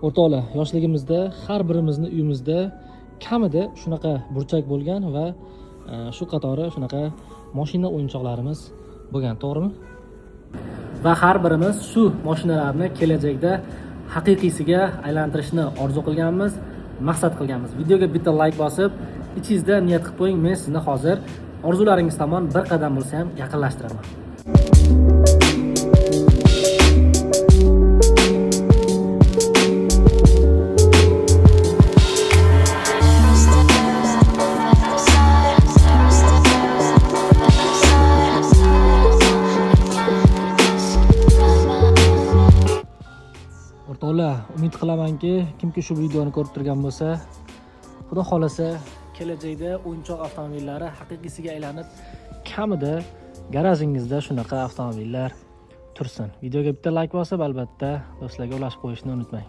O'rtoqlar, yoshligimizda har birimizni uyimizda kamida shunaqa burchak bo'lgan va shu qatori shunaqa mashina o'yinchoqlarimiz bo'lgan, to'g'rimi? Va har birimiz shu mashinalarni kelajakda haqiqiysiga aylantirishni orzu qilganmiz, maqsad qilganmiz. Videoga bitta like bosib, ichingizda niyat qilib qo'ying, men sizni hozir orzularingiz tomon bir qadam bo'lsa ham yaqinlashtiraman. O'rtoqlar, umid qilamanki, kimki shu videoni ko'rib turgan bo'lsa, Xudo xolasa kelajakda o'yinchoq avtomobillari haqiqiysiga aylanib, kamida garajingizda shunaqa avtomobillar tursin. Videoga bitta like bosib, albatta do'stlarga ulashib qo'yishni unutmang.